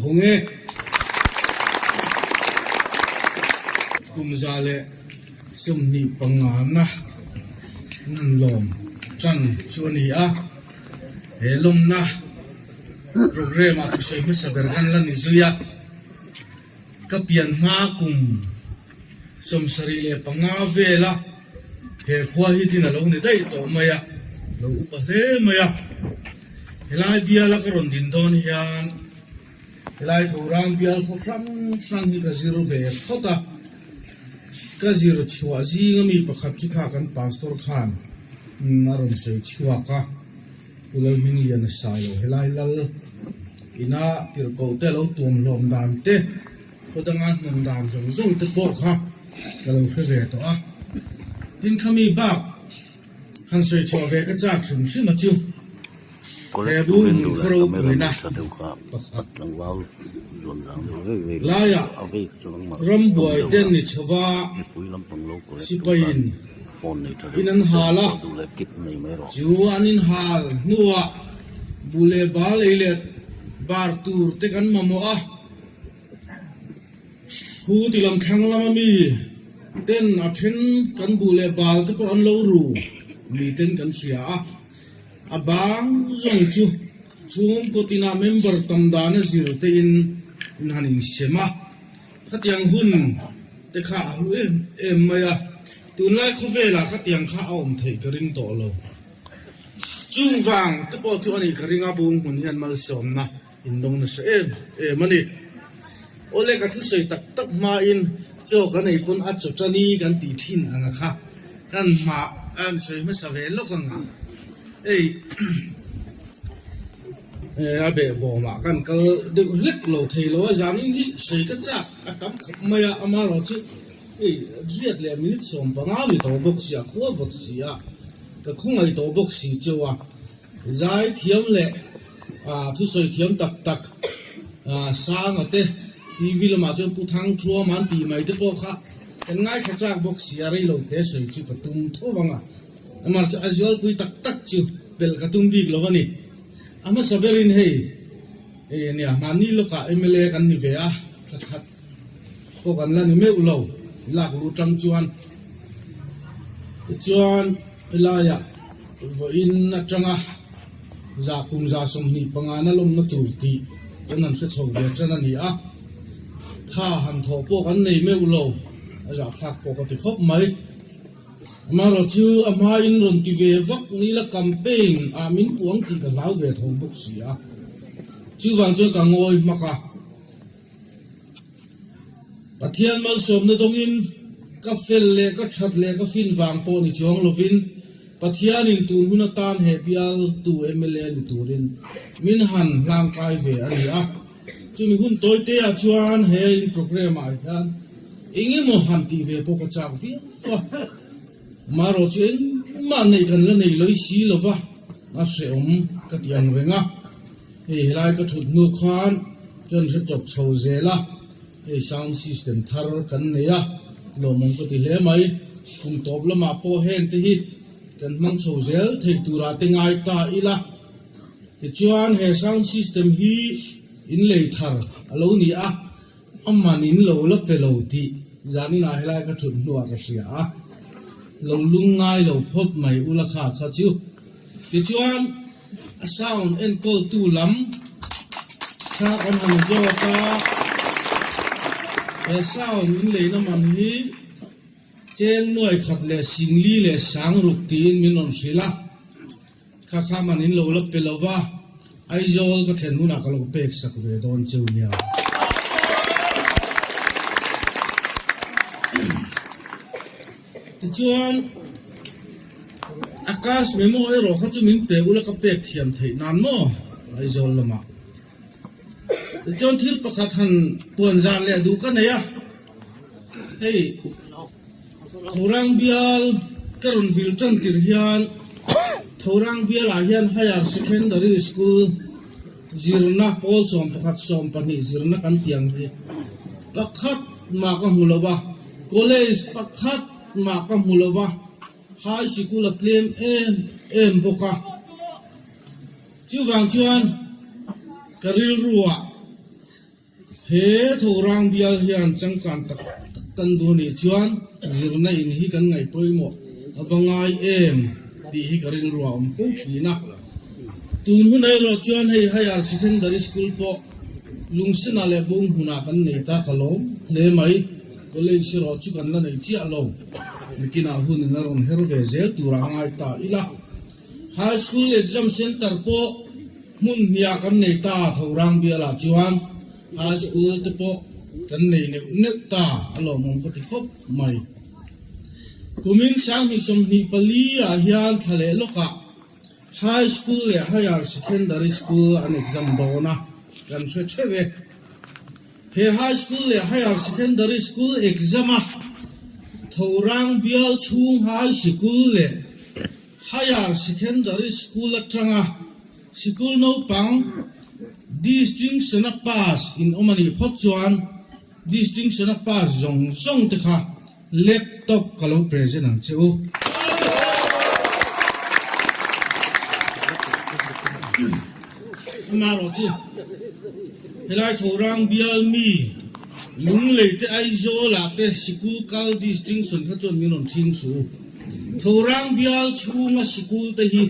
hung e. Kum 125na nan lawm tan chu a ni a, he lawmna programme ah thusawi hmasa ber kan la ni zui a. Ka pian hma kum 75 vela he khua hi din a lo ni daih tawh mai a, lo upa hle mai a. Helai biala ka rawn din dawn hian helai Thorang bial khaw hrang hrang hi ka zir ve phawt a. Ka zir chhuah zinga mi pakhat chu kha kan pastor khan a rawn sawi chhuak a. Pu Lalhmingliana sai lo helai lal ina tirhkoh te lo tuam hlawm dan te, khaw danga hnawm dan zawng zawng te pawh kha ka lo hre ve tawh a. Tin khami bak han sawi chhuah ve ka chak hrim hrim a chu he bu hmun khaw ropuina pakhat laiah rambuai te an ni chho va, sipaiin in an hal a, chu an inhal hnuah buh leh bal ei leh bar tur te kan mamawh a, khu ti lam thlang lama mi ten a then kan buh leh bal te pawh an lo ru ni ten kan hria a, a bang zawng chu chhungkaw tinah member tam dana zir te in in han insem a. Khatiang hun te kha a hlu em em mai a, tunlai khawvelah khatiang kha a awm theih ka ring tawh lo. Chung vang te pawh chu a nih ka ring a, bung hmun hian malsawmna indawng nasa em em a ni. Awle ka thusawi tak tak hmain chaw kan ei pawn a chaw tani kan tih thin ang a kha kan hma a rawn sawi hmasa ve lawk ang a, hei. A behbawmah kan kal deuh hlek lo thei lo a, zanin hi sawi ka chak a tam khawp mai a, amaherawh chu hei riat leh minute 15 ni tawh bawk si a, khua vawt si a, ka khawngaih tawh bawk si cheu a, zai thiam leh thusawi thiam tak tak Sanga te TV lamah chuan Pu Thangthuama an tih mai te pawh kha kan ngaithla chak bawk si a, rei lo te sawi chu ka tum tho vang a, amaherawh chu a zualpui tak tak chu. Pelh ka tum bik lo a ni. A hmasa berin hei eh nia mahni lawkah mla kan ni ve a, thla khat pawh kan la ni meuh lo lak luh tang chuan. Tichuan helaiah vawiin atanga za kum 25 na lawmna tur tih kan han hre chho ve tan a ni a, tha han thawh pawh kan nei meuh lo, a zahthlak pawh ka ti khawp mai. Amaherawh chu a hmain rawn ti ve vak nila campaign ah min puang tih ka hlau ve tho bawk si a, chuvang chuan ka ngawi hmak a. Pathian malsawmna dawngin ka fel leh ka that leh ka fin vang pawh ni chuang lovin Pathianin tun hun atan he bialtu mla ni turin min han hlangkai ve a ni a. Chumi hun tawite ah chuan he in programme ah hian eng emaw han tih ve pawh ka chak viau fa. Amaherawh chu engmah neih kan la nei lawih si lo va, a hrehawm ka ti ang reng a. Hei helai ka thut hnu khan kan hre chawp chho zel a, hei sound system thar kan nei a, lawmawm ka ti hle mai. Kum tawp lamah pawh heng te hi kan hmang chho zel thei turah te ngai ta ila. Tichuan he sound system hi in lei thar a lo ni a, a man in lo la pe lo tih zaninah helai ka thut hnuah ka hria a, lo lung ngai lo phawt mai ula kha kha chu. Tichuan a sound enkawltu lam kha kan han zawt a, he sound in leina man hi cheng nuai khat leh singli leh sangruk tiin min rawn hrilh a. Kha kha man in lo la pe lo va, Aizawl ka thlen hunah ka lo pek sak ve dawn cheu nia. Tichuan, a cash memo erawh kha chu min pe ula ka pek thiam theih nan maw Aizawl lamah. Tichuan thil pakhat han puan zan leh duh ka nei a, hei Thorang bial ka rawn vil tan tir hian Thorang bialah hian Higher Secondary School zirna pawl 11 12 zirna kan tih ang hi pakhat mah ka hmu lo va, college pakhat mah ka hmu lo va, high sikul a tlem em em bawk a. Chuvang chuan ka rilruah. He Thorang bial hian changkan tak tak kan duh anih chuan zirna in hi kan ngaih pawimawh a va ngai em tih hi ka rilru a awm fo thin a. Tun hun erawh chuan hei Higher Secondary School pawh Lungsena leh Bunghmunah kan nei ta ka lawm hle mai. College erawh chu kan la nei chiah lo. Nikinah hun in a rawn her ve zel tur a ngai ta ila. High School Exam Centre pawh hmun hniah kan nei ta Thorang bialah chuan High School te pawh kan nei neuh neuh ta a lawmawm ka ti khawp mai. Kumin 2024 ah hian thla leh lawkah High School leh Higher Secondary School an exam dawn a, kan hre theuh e. He High School leh Higher Secondary School exam a Thorang bial chhung High Sikul leh Higher Secondary School atanga sikul naupang distinction a pass in awm a nih phawt chuan distinction a pass zawng zawng te kha laptop ka lo present ang che u. Amaherawhchu helai Thorang bial mi Lunglei te Aizawl ah te sikul kal distinction kha chuan min rawn chhing suh u. Thorang bial chhunga sikul te hi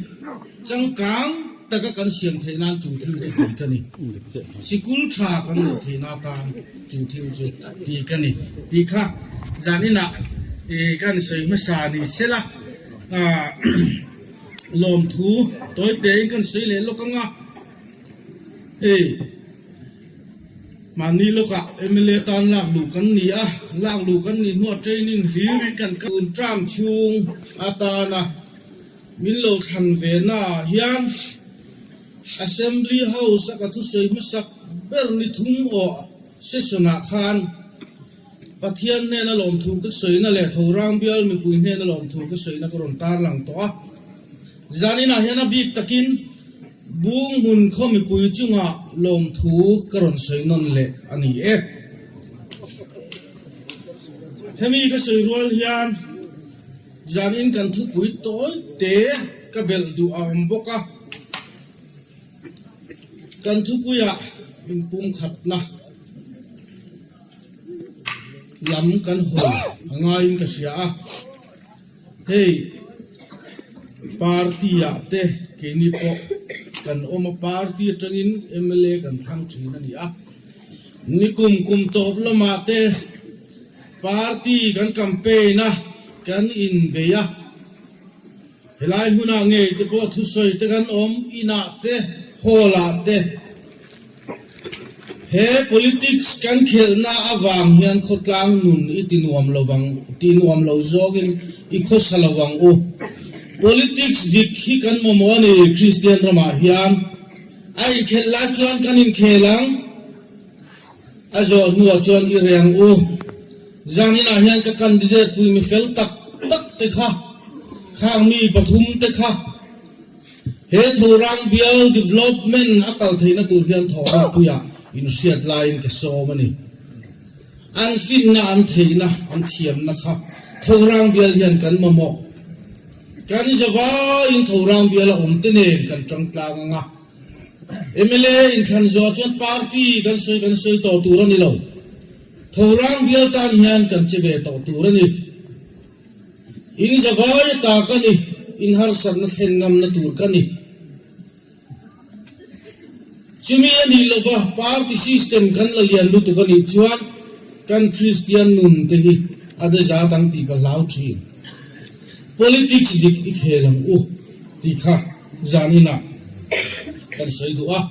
changkang taka kan siam theih nan chu thil chu tih ka ni. Sikul tha kan neih theih na atan chu thil chu tih ka ni tih kha zan inah kan sawi hmasa ni sela lawmthu tawi tein kan sawi leh lawk anga hei. Mahni lawkah mla tan lak luh kan ni a, lak luh kan nih hnuah training hlirin kan kal. Tun term chhung atana min lo thlan ve naah hian Assembly House a ka thusawi hmasak ber ni thum aw session ah khan Pathian hnena lawmthu ka sawina leh Thorang bial mipui hnena lawmthu ka sawina ka rawn tarlang tawh a. Zaninah hian a bik takin Bung hmun khaw mipui chungah lawmthu ka rawn sawi nawn leh a ni e. Hemi ka sawi rual hian zanin kan thupui tawi te ka belh duh a awm bawk a. Kan thupuiah inpumkhatna lam kan hawi a ngaiin ka hria a. Hei party ah te keini pawh kan awm a, party atangin mla kan thlang thin a ni a. Nikum kum tawp lamah te party kan campaign a, kan inbei a. Helai hmunah ngei te pawh thusawi te kan awm, inah te, hall ah te. He politics kan khelhna avang hian khawtlang nun i ti nuam lo vang, ti nuam lo zawngin i khawsa lo vang u. Politics dik hi kan mamawh a ni Kristian ramah hian. A inkhelh lai chuan kan inkhel ang. A zawh hnuah chuan i reng u. Zaninah hian ka candidate pui mi fel tak tak te kha, khang mi pathum te kha, he Thorang bial development a kal theihna tur hian thawhrimpuiah inhriat laiin ka sawm a ni. An finna, an theihna, an thiamna kha Thorang bial hian kan mamawh. Kan zavaiin Thorang bial a awm te nen kan tang tlang ang a. Mla inthlan zawh chuan party kan sawi kan sawi tawh tur a ni lo. Thorang bial tan hian kan che ve tawh tur a ni. In zavai ata ka ni, in harsatna thlen ngamna tur ka ni. Chumi a nih lova party system kan la lian lutuk a nih chuan kan Kristian nun te hi a de zat ang tih ka hlau thin. Politics dik i khel ang u tih kha zaninah kan sawi duh a.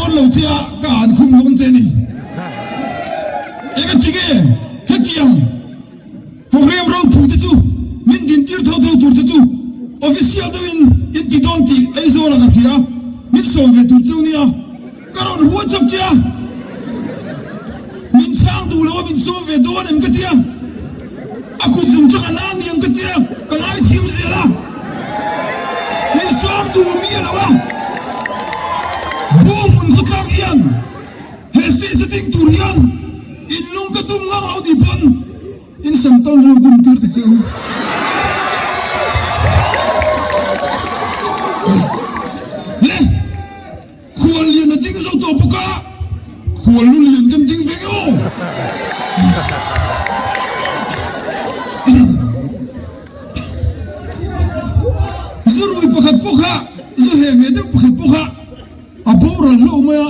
dawn lo che a, ka han khum dawn che a ni. Engati nge hetiang program ropui te chu min dintir tho tho tur te chu official deuhin in ti dawn tih Aizawla ka hria, min sawm ve tur cheu nia. Ka rawn huat chawp che a, min chhang duh lo a min sawm ve dawn em ka tia, a kut zung tang a na niang ka tia, ka ngaithiam zel a, min sawm duh miah lo a, Buhmun khawtlang hian he stage a ding tur hian in lung ka tum ngang lo tih pawn in sam tal lo tum tir ta che u. Le. Khual lian a ding zo tawh bawk a, khual lu lian kan ding ve nge aw. Zu rui pakhat pawh kha, zu heh ve deuh pakhat pawh kha a boral hlauh mai a,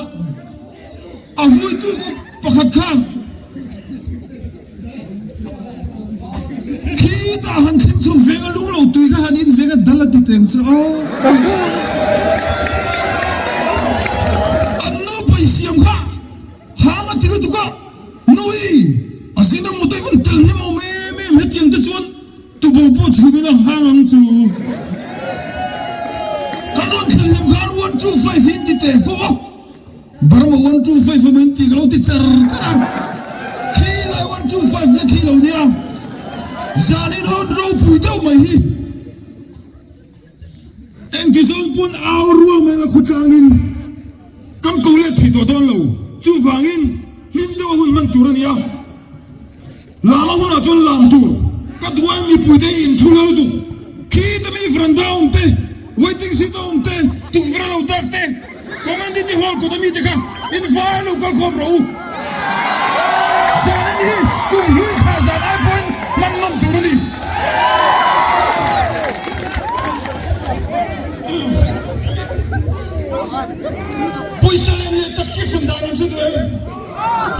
a vuitu pakhat kha Khitah han thleng chu veng a lung lo tui kha han in veng a dal a ti teng chu aw. An naupai siam kha hang a ti lutuk a, Nui a zin a mutei hun tel hnem awm em em hetiang te chuan tubo pawh chhum in a hang ang chu. Kan rawn thlen hnem khan one two five hi in ti teh fo a. Burma 125 a min tih ka lo ti char char a, khi lai 125 na khi lo nia, zanin hawn ropui deuh mai hi engti zawng pawn au rual mai la khawtlangin kan ko let thei tawh dawn lo, chuvangin hlim deuh a hun hman tur a nia. Lam a hunah chuan lam tur ka duh a, mipuite hi in thu la lutuk. Khita mi veranda a awm te, waiting seat a awm te, tukverh a lo dak te, community hall kawta mite kha in vai lo kal khawm rawh u. Zanin hi kum hlui thla zan ai pawhin hman nawm tur a ni. Pawisa lem leh tak hriat hran dan an hre duh em?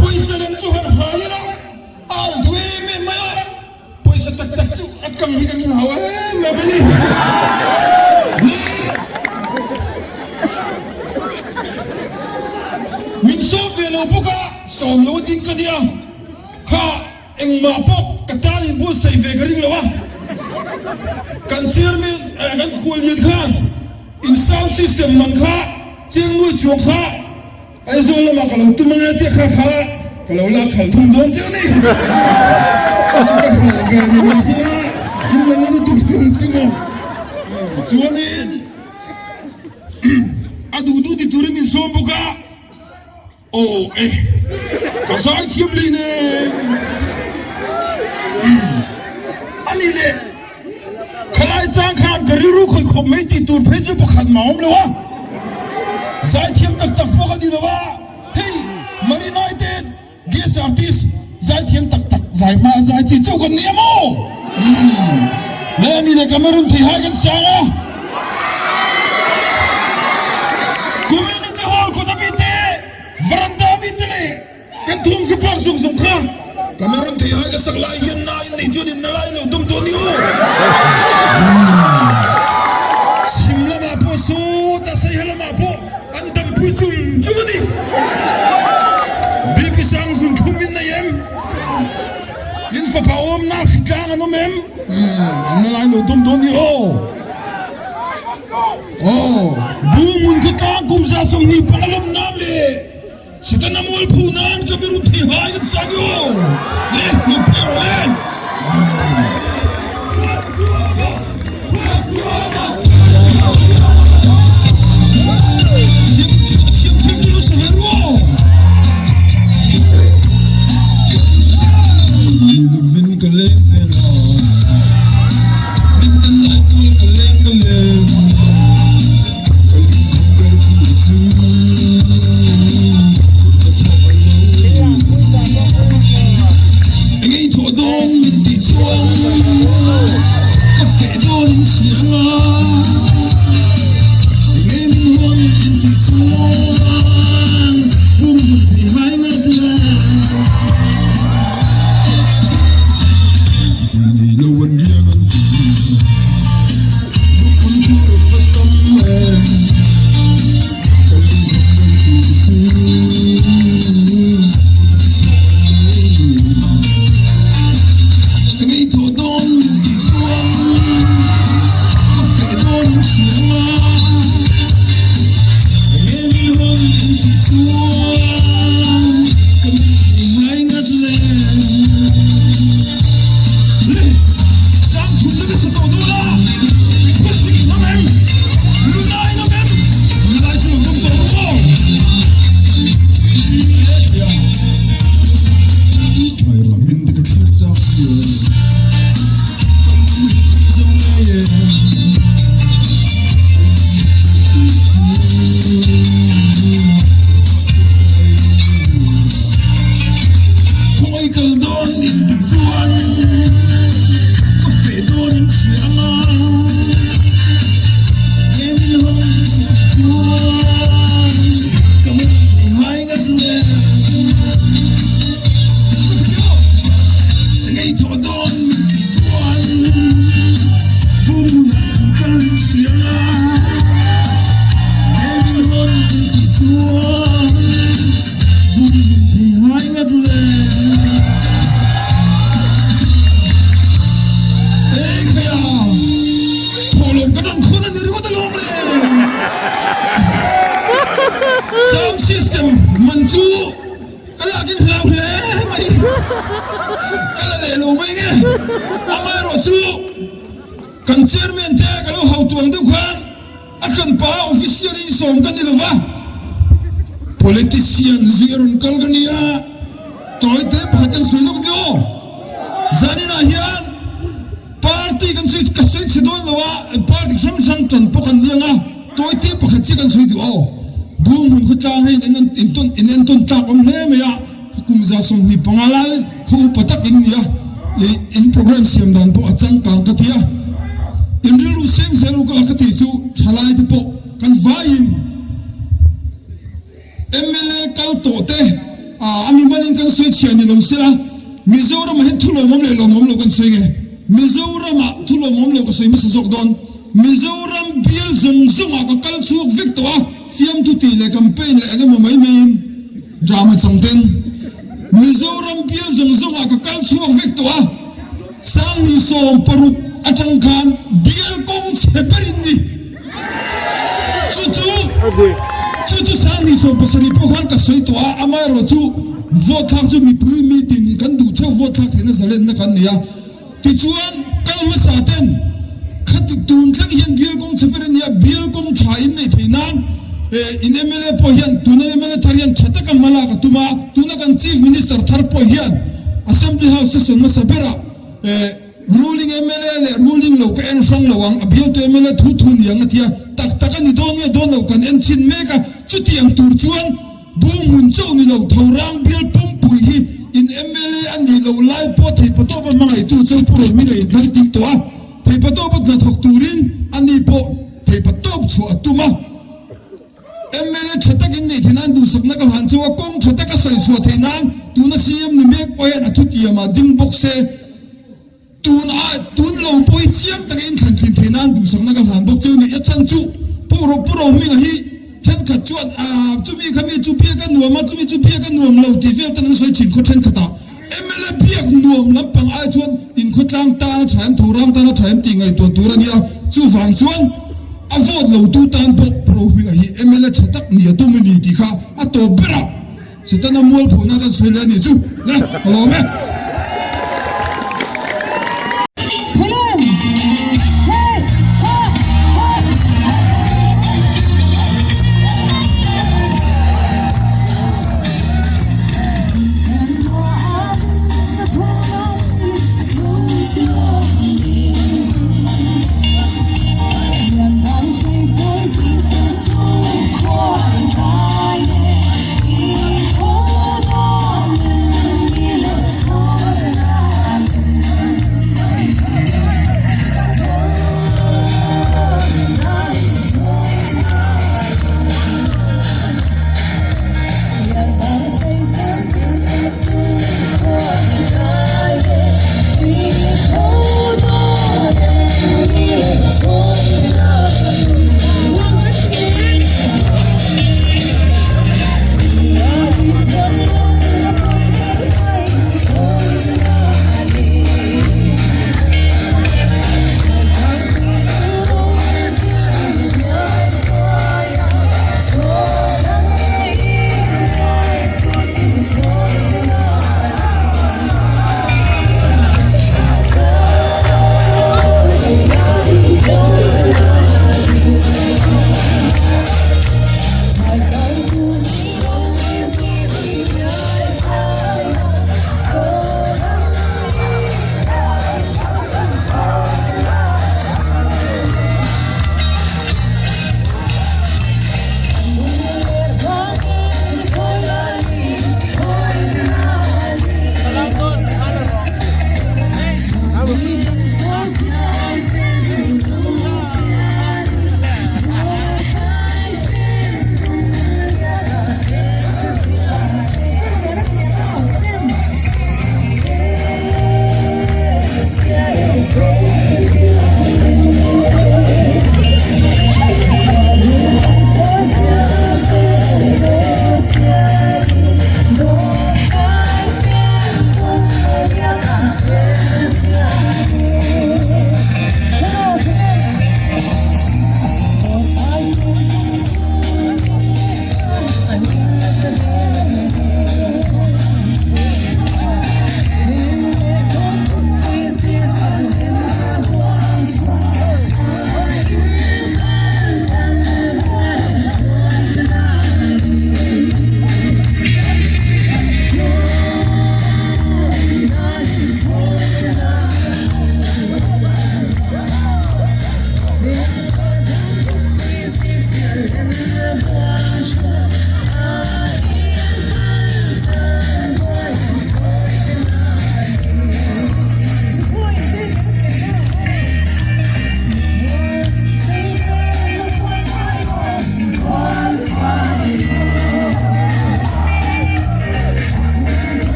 Pawisa lem chu han hal ila. A au duh em em mai a, pawisa tak tak chu a kang hi kan hlau em em a ni. Min sawm ve lo bawk a, sawm lo a ding ka nia, kha engmah pawh ka tan in buatsaih ve ka ring lo a, kan chairman kan khuallian khan in sound system man kha chengnuai chuang kha Aizawl lamah ka lo tum ange tia kha kha ka lo lak khalh thung dawn chiah a ni. Ka chu ka hlawh ve ni mai sila in la la lutuk hlawm chu maw. Chuanin a duh duh ti turin min sawm bawk a, aw e ka zai thiam lei nen. A nih leh Khalai chang khan ka rilru khawih khawp mai tih tur phei chu pakhat mah awm lo a, zaithiam tak tak pawh ka ni lo a, hei Marinai te guest artist zaithiam tak tak zai hma a zai chi chauh kan ni a maw? Umm le ani leh Cameroon thei hai kan sang a, Community Hall kawt ami te, veranda ami te leh Kan thum chu park zawng zawng kha Cameron thei hai ka sak lai hian na in nei chuan in na lai lo dawm dawn ni aw. Chhim lamah pawh sawta Saiha lamah pawh an dampui chum chum a ni. BP sang zun thlum in nei em? In fapa awmna hritlang an awm em? In na lai lo dawm dawn ni aw. Aw, Bungun khawtlang kum 25 lawm nan leh Setana mualphu nan ka biru thei hai kan sang i aw le lo phe rawh le. Ka leng ve la, min kan lai tual ka leng ka leng, ka lungkham ber thu chu. Chuan ka mit ngai ngat le. Le, chang thum na ka sa tawh dawn a, khawsik in awm em? Lunai in awm em? Lunai chu rawn awm tawh rawh aw. E thia. Thlai ramin te ka thlir chak hian ka lung hi zo ngei e. Khawi kal dawn in tih chuan ka feh dawn in hria anga nge min hawn chuan ka hmu thei ngai ngat le Ngei thawh dawn min tih chuan Vum hunah kan kal in hria anga nge min hawn min tih chuan Vum min thei ngai ngat le Ei khaia thawhlawm ka rawn khawn a ni ringawt alawm le Sound system man chu Ka lakin hlau hle mai, ka la leh lo mai nge. Amaherawhchu kan chairman te ka lo hau tuang deuh khan a hranpa official in sawm ka ni lo va, politician zia rawn kal ka nia, tawi te pakhat kan sawi lawk nia aw. Zaninah hian party kan sawi ka sawi chhe dawn lo a, party hrang hrang tan pawh kan ni ang a. Tawite pakhat chiah kan sawi duh aw. Bunghmun khawtlang hei in entawn tlak awm hle mai a, kum 25 lai khaw upa tak in ni a, in program siam dan pawh a changkang ka ti a, in rilru seng zel u ka la ka tih chu thalai te pawh kan vaiin. Mla kal tawh te a mi manin kan sawi chhia ni lo sela, Mizoramah hian thu lawmawm leh lawmawm lo kan sawi nge? Mizoramah thu lawmawm lo ka sawi hmasa zawk dawn. Mizoram bial zawng zawngah ka kal chhuak vek tawh a, fiamthu tih leh campaign leh eng emaw mai maiin drama chang ten. Mizoram bial zawng zawngah ka kal chhuak vek tawh a, Sangni 16 atang khan bial kawng chhe berin ni. Chu chu chu chu 27 pawh khan ka sawi tawh a, amaherawhchu vote thlak chu mipui meeting kan duh theuh vote thlak theihna zalenna kan nei a. Tichuan kal hmasa ten khati tun thleng hian bial kawng chhe ber a nia, bial kawng tha in neih theih nan in mla pawh hian tuna mla thar hian tha taka hma lak a tum a, tuna kan Chief Minister thar pawh hian Assembly House session hmasa berah Ruling mla leh ruling lo ka en hrang lo ang, a bialtu mla thu thu ni ang a ti a, tak tak a ni dawn nge dawn lo kan en chhin mek a, chutiang tur chuan Bunghmun chauh ni lo Thorang bial pumpui hi in mla a nih loh lai pawh theihpatawpa hmangaihtu chu Pu Rawlhminga in thar tik tawh a, theihpatawpa hna thawk turin a ni pawh theihpatawp chhuah a tum a. Mla tha takin neih theih nan duhsakna ka hlan chauh a, kawng tha taka sawi chhuah theih nan tuna CM ni mek pawh hian a thutiam ah ding bawk se, tun a tun lo pawh hi chiang taka inthlan thin theih nan duhsakna ka hlan bawk cheu ni. A chhan chu Pu Ro Pu Rohminga hi thenkhat chuan ah chumi kha mi chu biak a nuam a, chumi chu biak a nuam lo tih vel ten an sawi thin khaw thenkhat ah. Mla biak nuam lampang ai chuan inkhawtlang tan a tha em, thorang tan a tha em tih ngaihtuah tur a nia. Chuvang chuan a vote lo tu tan pawh Pro Hminga hi mla tha tak ni a tum a ni tih kha a tawp ber a, Setana mualphona kan sawi leh a nih chu. Le, ka lawm e.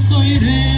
sawi reng.